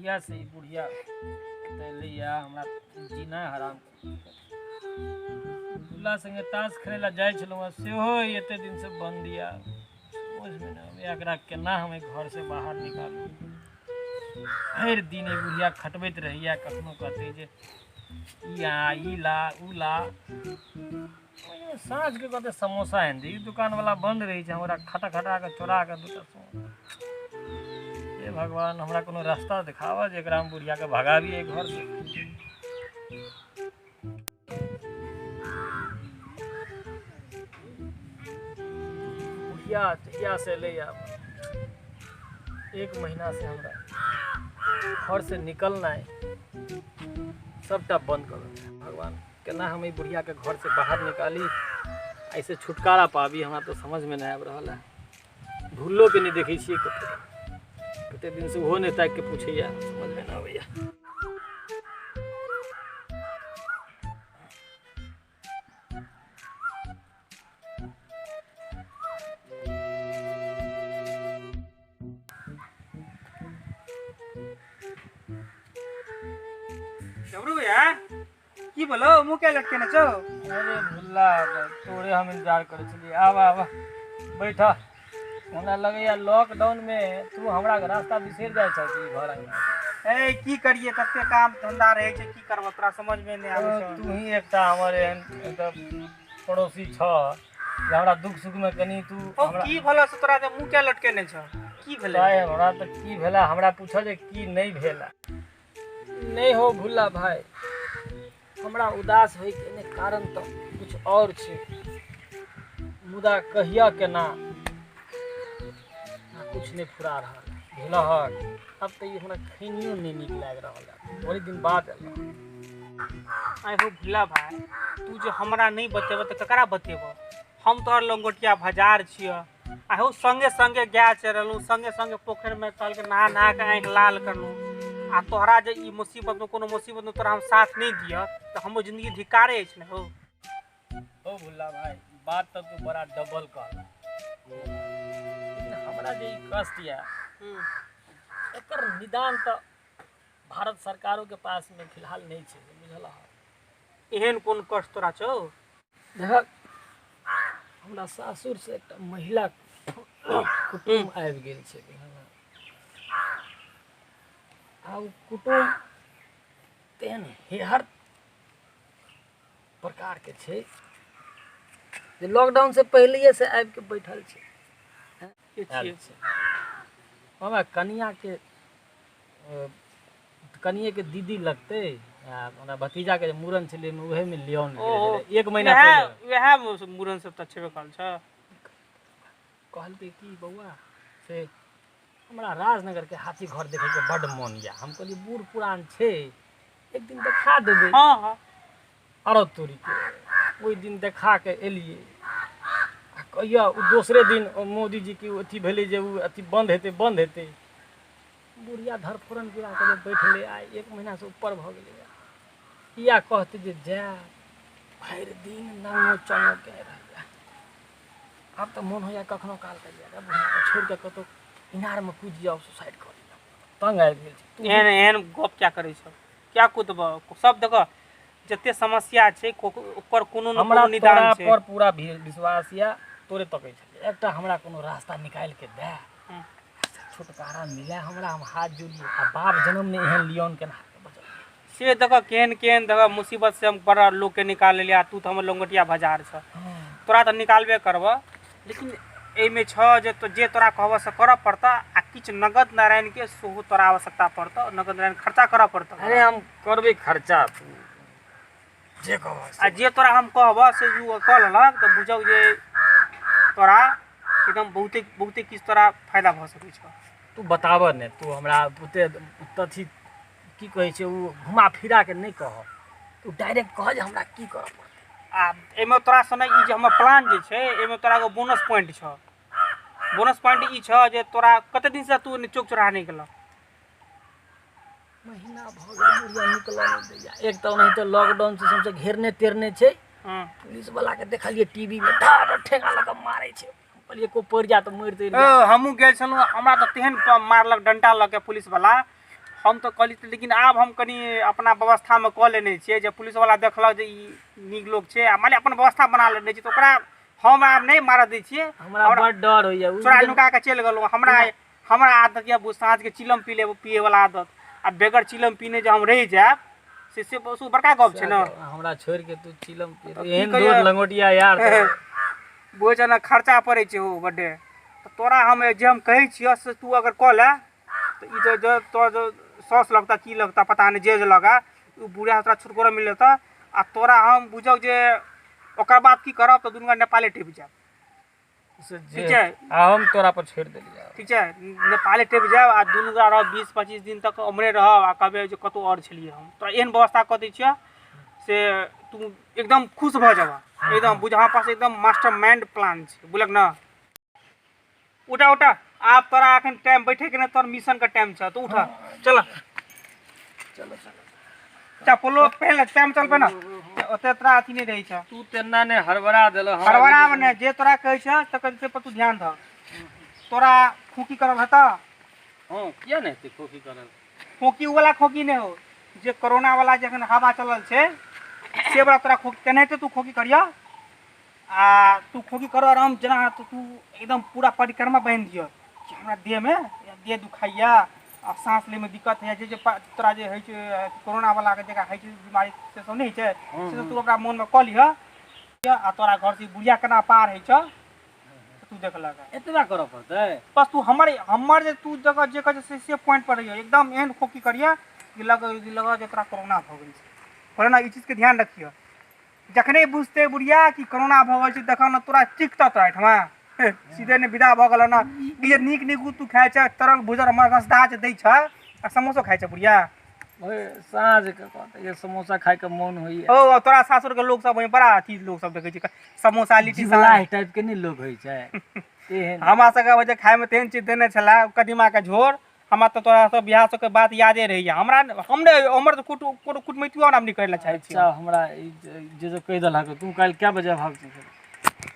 जहिया से ई बुढ़िया एतऽ एलैया हमरा जीना हराम। भुल्ला संगे ताश खेलै लए जाइ छलहुँ हँ, सेहो एते दिनसँ बन्द यऽ। समझमे नहि अबैया एकरा केना हम एहि घरसँ बाहर निकालू। भरि दिन ई बुढ़िया खटबैत रहैया, कखनो कहतै जे ई आ ई ला उ ला। साँझके कहतै समोसा आनि दे, ई दोकानवला बन्द रहै छै, हमरा खटा खटा कऽ चोरा कऽ दूटा समोसा। हे भगवान, हमरा कोनो रास्ता देखाबऽ जे एकरा हम बुढ़ियाके भगाबी एहि घरसँ। बुढ़िया जहियासँ एलैया एक महीनासँ हमरा घरसँ निकलनाइ सबटा बन्द कऽ देलकै। भगवान, केना हम एहि बुढ़ियाके घरसँ बाहर निकाली, एहिसँ छुटकारा पाबी, हमरा तऽ समझमे नहि आबि रहल है। भुल्लोके नहि देखै छियै कते कते दिनसँ, ओहो नहि ताकि कऽ पूछैया, समझमे नहि अबैया। डबरू भैया, की बोलो मुँह क्या लटके छौ? अरे भुल्ला, तोरे हम इंतजार करै छलियै। आब आब बैठ। हमरा लगैया लॉकडाउन में तू हमरा रास्ता बिसरि जाइ छह कि घर अंगना। ए की करिए, तते काम धंधा रहै छै, की करबो तोरा समझ में नहि आबै छौ। तू ही एकटा हमर एहन एकदम पड़ोसी छह जे हमरा दुख सुख में कनि तू हमरा। की भेलो से तोरा जे मुँह क्या लटकेने छौ, की भेलै? भाई, हमरा तऽ की भेला, हमरा पूछऽ जे की नहि भेला। नहि हो भुल्ला भाई, हमरा उदास होइके नहि कारण तऽ कुछ और छै, मुदा कहिया केना कुछ नहि फुरा रहल भेलहक। अब तऽ ई हमरा खैनियो नहि नीक लागि रहल है, बड़ी दिन बाद एलहुँ। आइ हो भुल्ला भाई, तू जे हमरा नहि बतेबह तऽ ककरा बतेबह? हम तोहर लंगोटिया भजार छियह। आ हो संगे संगे गाय चरेलहुँ, संगे संगे पोखरिमे कहलकै नहा नहा कऽ आँखि लाल करलहुँ, आ तोहरा जे ई मुसीबतमे कोनो मुसीबतमे तोरा हम साथ नहि दिअ तऽ हमर जिन्दगी धिक्कारे अछि ने हौ। ओ भुल्ला भाई, बात तऽ तू बड़ा डबल कहला, लेकिन हमरा जे ई कष्ट यऽ एकर निदान तऽ भारत सरकारों के पास में फिलहाल नहीं छै, बुझल? एहन कोन कष्ट तोरा छौ? देखक, हमरा सासुर से एकटा महिला कुटुम्ब आबि गेल छै, आ ओ कुटुम्ब तेहन हेहर प्रकार के छै जे लॉकडाउन से पहिलेये से आबि के बैठल छै। के छियै? हमरा कनिया के कनिए के दीदी लगतै, आ हमरा भतीजा के जे मूड़न छलै उहे में लियौन गेल छलै एक महीना पहिले। वएह मूड़न सब तऽ छेबे करल छ। कहलकै कि बौआ से हमरा राजनगर के हाथी घर देखे के बड्ड मोन यऽ। हम कहलियै बूढ़ पुरान छै, एक दिन देखा देबै। हँ हँ। अरब तोरी के ओहि दिन देखा के एलियै, आ कहिया ओ दोसरे दिन मोदी जी के अथी भेलै जे ओ अथी बंद हेतै बंद हेतै, बुढ़िया धरफोरन गिरा के जे बैठलै, आइ एक महीना से ऊपर भऽ गेलै। किया कहतै जे जायब, भरि दिन नंगो चंगो केने रहैया। आब तऽ मोन होइया कखनो काल के जे बुढ़िया के छोड़ि कऽ कतौ इनारमे कूदि जाउ, सुसाइड कऽ लिअ, तंग आबि गेल छी। एहन एहन गप क्या करै छौ? क्या कुदबह? सब देखऽ जते समस्या छै ओकर कोनो न हमरा कोनो निदान तोरा छै। पर पूरा विश्वास यऽ, तोरे तकै छलियै, एकटा हमरा कोनो रास्ता निकालि के दे, छुटकारा मिले हमरा, हम हाथ जोड़िए। आ बाप जन्म ने एहन लियौन केना बचल से देखऽ, केहन केहन देखऽ मुसीबत से हम बड़ा लोकके निकाल लेलियै, आ तू तऽ हमर लंगोटिया भजार छह, तोरा तऽ निकालबे करबह। लेकिन एहिमे छह जे तो जे तोरा कहबह से करऽ पड़तह, आ किछु नगद नारायणके सेहो तोरा आवश्यकता पड़तह, नगद नारायण खर्चा करऽ पड़तह। अरे हम करबै खर्चा, तू जे कहबह। आ जे तोरा हम कहबह से ओ कऽ लेलक तऽ बुझक जे तोरा एकदम बहुते बहुते किछु तोरा फायदा भऽ सकै छौ। तू बताबऽ ने, तू हमरा ओते अथी की कहै छै ओ घुमा फिरा के नहि कहऽ, तू डायरेक्ट कह जे हमरा की करऽ पड़तै। आ एहिमे तोरा सने ई जे हमर प्लान जे छै एहिमे तोरा एगो बोनस पॉइंट छौ। बोनस पॉइंट ई छौ जे तोरा कते दिनसँ तू चौक चौराहा नहि गेलह? महीना भऽ गेल, बुढ़िया निकलऽ नहि दैया। एक तऽ ओनाहिते लॉकडाउन से सबसे घेरने तेरने छै। पुलिस वाला के देखलियै टीवी में ठाड़ ठेंगा लऽ कऽ मारै छै, कहलियै को पड़ि जा तऽ मरि तरि जा। हमहूँ गेल छलहुँ, हमरा तऽ तेहन मारलक डंटा लऽ के पुलिस वाला, हम तऽ कहली, लेकिन आब हम कनि अपना व्यवस्थामे कऽ लेने छियै जे पुलिसवला देखलक जे ई नीक लोक छै, आ मानि लिअ अपन व्यवस्था बना लेने छी, तऽ ओकरा हम आब नहि मारऽ दै छियै। हमरा बड डर होइया, चोरा नुका कऽ चलि गेलहुँ। हमरा हमरा आदत यऽ साँझके चिलम पी लेब, पियैवला आदत, आ बेगर चिलम पीने जे हम रहि जायब से बड़का गप छै ने। हमरा छोड़ि के तू चिलम एहन दोस्त लंगोटिया यार बुझै छै ने, खर्चा पड़ै छै ओ बड्डे। तऽ तोरा हम जे हम कहै छियऽ से तू अगर कऽ ले तऽ ई जे तोरा जे सौस लगतऽ की लगतऽ पता नहि, जे जे लगा ओ बुढ़िया तोरा छुटकोरो मिल जेतऽ। आ तोरा हम बुझक जे ओकर बाद की करब तऽ दुनू नेपाले टपि जायब। ठीक छै, आ हम तोरा पर छोड़ि देलियै। ठीक छै, नेपाले टपि जायब आ दुनू गोरा रहब 20-25 दिन तक उम्हरे रहब, आ कहबै जे कतहु आओर छलियै हम। तोरा एहन व्यवस्था कऽ दै छियऽ से तू एकदम खुश भऽ जेबह, एकदम बुझ हमरा पास एकदम मास्टर माइंड प्लान छै, बुझलक ने। उठा उठा, आब तोरा एखन टाइम बैठेके नहि, तोहर मिशनके टाइम छौ, तू उठ चल चलो चलो। चप्पलो पहिन ले, टाइम चल पे ने, ओते तोरा अथी नहि रहै छौ। तू तेना नहि हड़बड़ा देलह। हड़बड़ा नहि, जे तोरा कहै छौ तकर से पर तू ध्यान दह। तोरा खोकी करल हेतऽ? हँ, किया नहि हेतै खोकी करल? खोकी वाला खोकी नहि हो, जे कोरोना वाला जखन हवा चलल छै से वाला तोरा खोकी केनाहिते तू खोकी करियह, आ तू खोकी कर आराम जेना, तऽ तू एकदम पूरा परिक्रमा बान्हि दिअ कि हमरा देहमे देह दुखाइया आ साँस लैमे दिक्कत होइया, जे जे तोरा जे होइ छै कोरोना वाला के जकरा होइ छै बीमारी से सब नहि होइ छै, से सब तू अपना मोनमे कऽ लिहऽ। आ तोरा घरसँ बुढ़िया केना पार होइ छौ तू देखलक। एतबा करऽ पड़तै बस। तू हमर हमर जे तू जगह जे कहै छै से पॉइंट पर रहियऽ, एकदम एहन खोकी करियऽ कि लग लग जे तोरा कोरोना भऽ गेल छै। कोरोना ई चीजके ध्यान रखियऽ, जखने बुझतै बुढ़िया कि कोरोना भऽ गेल छै, देखऽ ने तोरा चिकतऽ तोरा एहिठमा सीधे ने विदा भऽ गेल ने। ई जे नीक नीक तू खाइ छै तरल भुजल रसदार जे दै छै, आ समोसो खाइ छै बुढ़िया। साँझके कहतै जे समोसा खाइके मोन होइया। ओ तोरा सासुरके लोक सब बड़ा अथी लोक सब देखै छै समोसा लिट्टी टाइपके नहि लोक होइ छै तेहन। हमरा सबके जे खाइमे तेहन चीज देने छलै कदीमाके झोर, हमरा तऽ तोरा सब बियाह सबके बात यादे रहैया। हमरा हम नहि, हमर तऽ कोनो कुटमैतियो हमरा नहि करै लए चाहै छी। अच्छा, हमरा ई जे जे कहि देलहक, तू काल्हि कए बजे अबहक?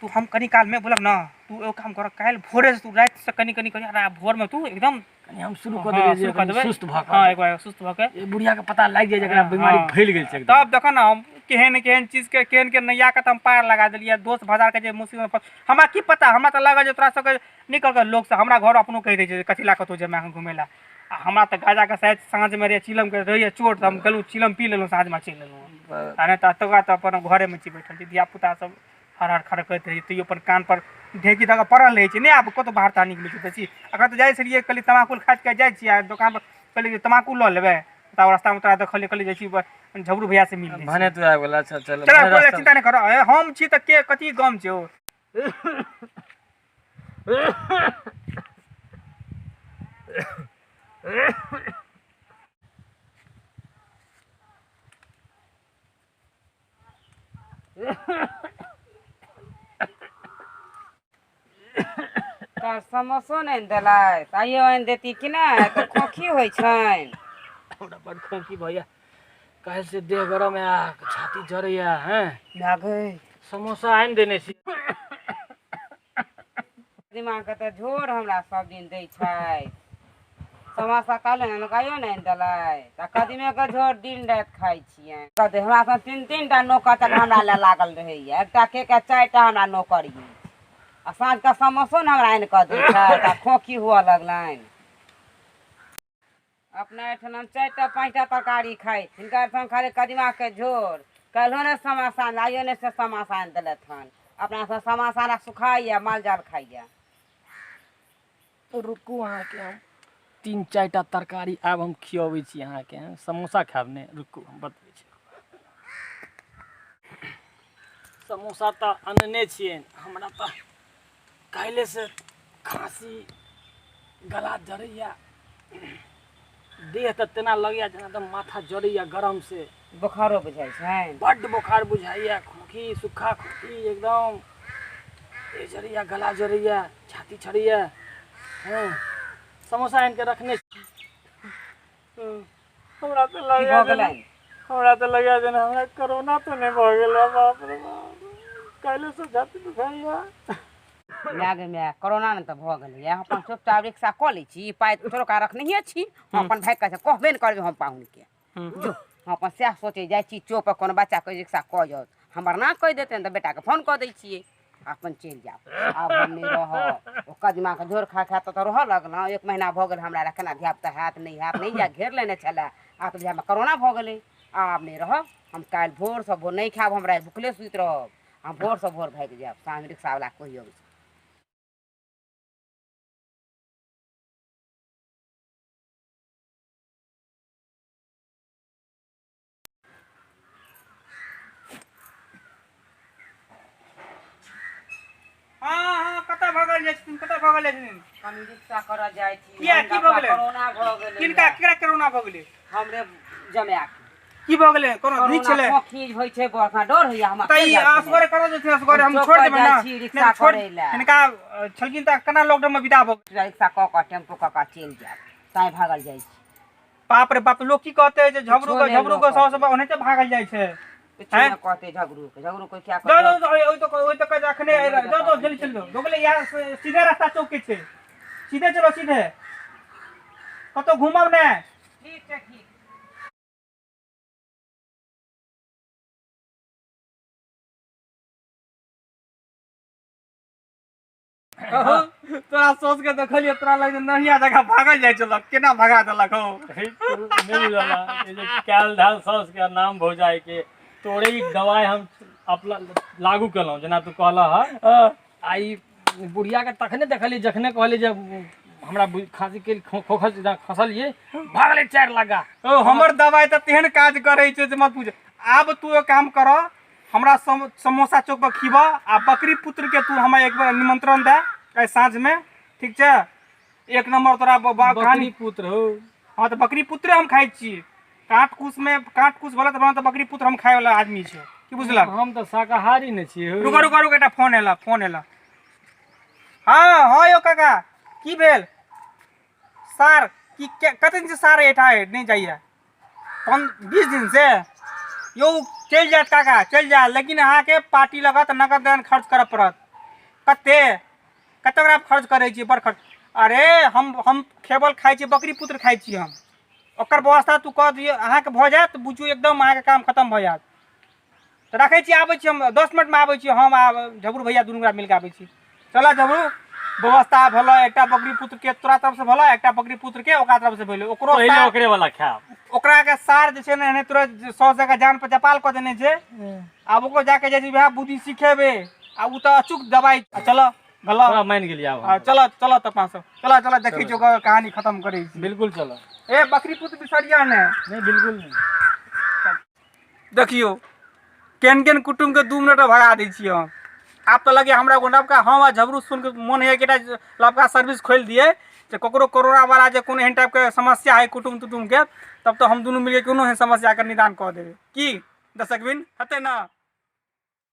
तू हम कनी कालमे बोलक ने, तू एगो काम कर, काल्हि भोरे तू रातिसँ कनी कनी कनी भोरमे तू एकदम कनी हम शुरू कऽ देबै, शुरू कऽ देबै सुस्त भऽ कऽ। हँ, एक बार सुस्त भऽ कऽ ई बुढ़ियाके पता लागि जाइ जेकरा बीमारी फैल गेल छै, तब देखऽ ने हम केहन केहन चीजके केहन केहन नैयाके तऽ हम पार लगा देलियै। दोस्त भजारके जे मुसीबत हमरा की पता, हमरा तऽ लागल जे तोरा सबके नहि कहलकै लोकसँ। हमरा घर अपनो कहि दै छै कथी लए कतहु जेबै अहाँ घुमै लए, आ हमरा तऽ गाजाके शायद साँझमे रहै चिलमके रहैए चोट, तऽ हम गेलहुँ चिलम पी लेलहुँ साँझमे चलि एलहुँ। आ नहि तऽ एतुका तऽ अपन घरेमे छी बैठल छी, धियापुता सब हर हर खड़कैत रहै छै, तैयो अपन कान पर ढेकी दऽ कऽ पड़ल रहै छै, नहि आब कतहु बाहर ताहर निकलै छै बेसी। अखन तऽ जाइ छलियै, कहलियै तमाकुल खाइत खाइत जाइ छियै, आ दोकान पर कहलियै जे तमाकुल लऽ लेबै, तब रास्तामे तोरा देखलियै, कहलियै जाइ छी झबरू भैया से मिल लै छी। भने तू आबि गेल। अच्छा चल, चल कोइ चिन्ता नहि कर, हम छी तऽ के कथी गम छै ओ। तऽ समोसो नहि देलथि, आइयो आनि देती कि नहि? तऽ खोखी होइ छनि। हमरा बड खोंखी भैया, काल्हि से देह गरम है, छाती जरैया। हैं लागै समोसा आनि देने छी। कदीमाके तऽ झोर हमरा सब दिन दै छै, समोसा काल्हि आनलक आइयो नहि आनि देलथि, आ कदीमेके झोर दिन राति खाइ छियै। हमरा सब 3-3 टा नौकर तक हमरा लए लागल रहैया, एकटा के के 4टा हमरा नौकर यऽ, आ साँझके समोसो ने हमरा आनि कऽ दै छै, तऽ खोखी हुअ लगलनि। अपना एहिठाम 4टा 5टा तरकारी खाइ, हिनका एहिठाम खाली कदीमाके झोर। काल्हिओ ने समोसा आइयो ने से समोसा आनि देलथि हन। अपना सब समोसा सुखाइया माल जाल खाइया। रुकू, अहाँके हम 3-4टा तरकारी आब हम खियाबै छी अहाँके, समोसा खायब नहि? रुकू, हम बतबै छी। समोसा तऽ अनने छियनि। हमरा तऽ काल्हिसँ खाँसी गला जरैया, देह तऽ तेना लगैया जेना एकदम माथा जरैया गरम से। बोखारो बुझाइ छै? बड्ड बोखार बुझाइया, खोखी सुखा खोखी एकदम देह जरैया, गला जरैया, छाती छड़ैया। हँ, समोसा आनि कऽ रखने छी। हमरा तऽ लगैया गेलनि, हमरा तऽ लगैया जेना हमरा कोरोना तऽ नहि भऽ गेल। बाप रे बाप, काल्हिसँ छाती दुखाइया। माय गे माय, कोरोना ने तऽ भऽ गेलैए। हम अपन चुपचाप रिक्शा कऽ लै छी, पाइ थोड़का रखनहिए छी। हम अपन भागि कऽ कहबे नहि करबै हम पाहुनके। जो, हम अपन सएह सोचै जाइ छी चौकपर कोनो बच्चाके रिक्शा कऽ जाउत, हमर ना कहि देतनि तऽ बेटाके फोन कऽ दै छियै, अपन चलि जायब। आब हम नहि रहब। ओ कदीमाके झोर खा खा तऽ रहऽ लगलहुँ। एक महीना भऽ गेल हमरा केना धियापुता हैत नहि हैत नहि जाय घेर लेने छलए। आब तऽ बुझाइमे कोरोना भऽ गेलै। आब नहि रहब हम। काल्हि भोरसँ भोर नहि खायब, हम राति भुखले सुति रहब। हम भोरसँ भोर भागि जायब, साँझ रिक्शावला कहि अबै छी। हँ हँ, कतऽ भगल जाइ छथिन? कतऽ भगल जाइ छथिन? कनी रिक्शा करऽ जाइ छी। किया, की भऽ गेलै? कोरोना भऽ गेलै। किनका, केकरा कोरोना भऽ गेलै? हमरे जमायके। की भऽ गेलै? कोनो नीक छलै? खोखी होइ छै, बड़ डर होइया हमरा। तऽ ई असगरे करऽ जेथिन? असगरे हम चौक छोड़ि पर देबै जाइ ने छी नहि रिक्शा तऽ छोड़ि करै लए। हिनका छलखिन तऽ केना लॉकडाउन मे विदा भऽ गेल? रिक्शा कऽ कऽ टेम्पू कऽ कऽ चलि जायब, ताहि भागल जाइ छी। बाप रे बाप, लोक की कहतै जे झबरू किछो के नहि झबरू लोक के साउस कहतै। ओनाहिते भागल जाइ छै। किछो हैं? नहि कहतै झगड़ू के, झगड़ू के क्या जाओ कहतै? जाओ, ओहि तो ओहि तो अखने जाओ जाओ, जल्दी चलि जाओ। दोगले यहाँ सीधे रास्ता चौक के छै, सीधे चलो, सीधे, कतौ घूमब नहि। ठीक छै, ठीक। तोरा सोच के देखलियै, तोरा लग नहिया जगह भागल जाइ छलक, केना भगा देलक हौ? नहि बुझल ई जे कैल धाल साउस के नाम भौजाई के। तोरे ई दवाइ हम अपना लागू केलहुँ जेना तू कहलह हँ। आ ई बुढ़िया के तखने देखलियै जखने कहलियै जे हमरा खाँसी के खोखल खसलियै, भागलै चारि लगा। ओ हमर दवाइ तऽ तेहन काज करै छै जे मत पूछ। आब तू एक काम कर, हमरा समोसा चौक पर खीबऽ आ बकरी पुत्र के तू हमरा एक बेर निमंत्रण दे आइ साँझ में, ठीक छै? एक नंबर तोरा बकरी कहानी पुत्र हो। हाँ तऽ बकरी पुत्रे हम खाइ छी। काट कुश में काट कुश भले तऽ बकरी पुत्र हम खाय वाला आदमी छी, की बुझलक? हम तऽ शाकाहारी नहि छी हौ। रुको रुको रुको, एकटा फोन एला, फोन एला। हाँ हाँ यौ काका, की भेल सार? की कते दिन से सार एठा नहि जाइए? 20 दिन से यौ। चलि जायत काका, चलि जायत, लेकिन अहाँके पार्टी लगत, नगद दान खर्च करऽ पड़त। कते कते ओकरा खर्च करै छियै? बड़ खर्च। अरे हम केवल खाइ छियै बकरी पुत्र खाइ छी हम। ओकर व्यवस्था तू कऽ दियौ, अहाँके भऽ जायत, बुझू एकदम अहाँके काम खतम भऽ जायत। तऽ राखै छी, आबै छी हम, 10 मिनटमे आबै छी। हम आ झबरू भैया दुनू गोटा मिलके आबै छी। चलऽ झबरू, व्यवस्था भेलै। एकटा बकरी पुत्रके तोरा तरफसँ भेलै, एकटा बकरी पुत्रके ओकरा तरफसँ भेलै। ओकरो पहिले सार ओकरे वाला खायब। ओकरा के सार जे छै ने, एहने तुरंत 100 जगह जान पर चपाल कऽ देने छै। आब ओकरो जाके जाइ छै वएह बुद्धि सिखेबै आ ओ तऽ अचूक दवाइ। चलऽ भेलऽ। तोरा मानि गेलियै आब हम। हँ, चलऽ चलऽ तऽ अपना सब चलऽ चलऽ, देखै छी ओकर कहानी खतम करै छी। बिल्कुल चलऽ। ए बकरी पुत्र बिसरिया ने। नहि, बिल्कुल नहि। देखियौ केहन केहन कुटुम्बके 2 मिनटमे भगा दै छियै हम। आब तऽ लगैए हमरा एगो नवका, हम आ झबरू सुनि कऽ मोन होइए कि एकटा नवका सर्विस खोलि दियै जे ककरो कोरोनावला जे कोनो एहन टाइपके समस्या हइ कुटुम्ब तुटुम्बके, तब तऽ हम दुनू मिलके कोनो एहन समस्याके निदान कऽ देबै। की दर्शकबिन हेतै ने?